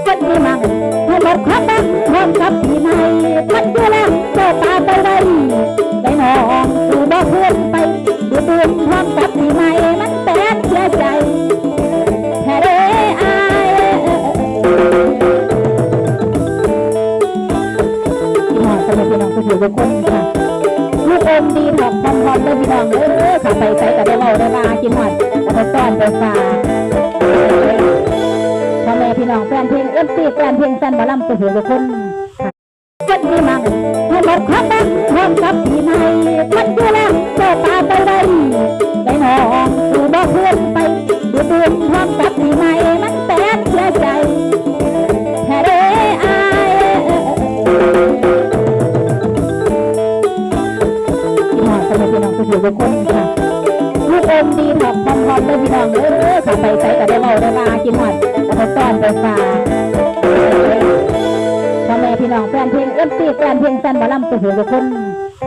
ຄົນທີ່ມັກໃຫ້ໝົດຄວາມຫວັງ ພ້ອມກັບປີໃໝ່ ມັນຢູ່ແລ້ວ ເຈົ້າປາໄປໄວ ໄດ້ນ້ອງ ຄືບໍ່ຄືນໄປ ຢູ່ຕື່ມພ້ອມກັບປີໃໝ່ ມັນແປນເສຍໃຈ ແທ້ເດ້ອ້າຍ. ພີ່ນ້ອງ ສະບາຍດີ ພີ່ນ້ອງ ທຸກຜູ້ທຸກຄົນ ລູກອົມດີທັອກພ້ອມໆ ເດີພີ່ນ້ອງເດີ ຖ້າໄປໃສກໍໄດ້ເວົ້າໄດ້ວ່າ ຄິດຮອດກໍໄດ້ຕ້ອນໄດ້ຝາກ ພໍ່ແມ່ພີ່ນ້ອງແຟນເພງ ເອັຟຊີ ແຟນເພງຊັ້ນໝໍລຳ ທຸກຜູ້ທຸກຄົນ. ຄົນທີ່ມັກໃຫ້ໝົດຄວາມຫວັງ ພ້ອມກັບປີໃໝ່ ມັນຢູ່ແລ້ວ ເຈົ້າປາໄປໄວ ໄດ້ນ້ອງ ຄືບໍ່ຄືນໄປ ຢູ່ຕື່ມພ້ອມກັບປີໃໝ່ ມັນແປນເສຍໃຈ ແທ້ເດ້ອ້າຍ. ພີ່ນ້ອງ ສະບາຍດີ ພີ່ນ້ອງ ທຸກຜູ້ທຸກຄົນ ລູກອົມດີທັອກພ້ອມໆ ເດີພີ່ນ້ອງເດີ ຖ້າໄປໃສກໍໄດ້ເວົ້າໄດ້ວ່າ ຄິດຮອດກໍໄດ້ຕ້ອນໄດ້ຝາກ ພໍ່ແມ່ພີ່ນ້ອງແຟນເພງ ເອັຟຊີ ແຟນເພງຊັ້ນໝໍລຳ ທຸກຜູ້ທຸກຄົນ.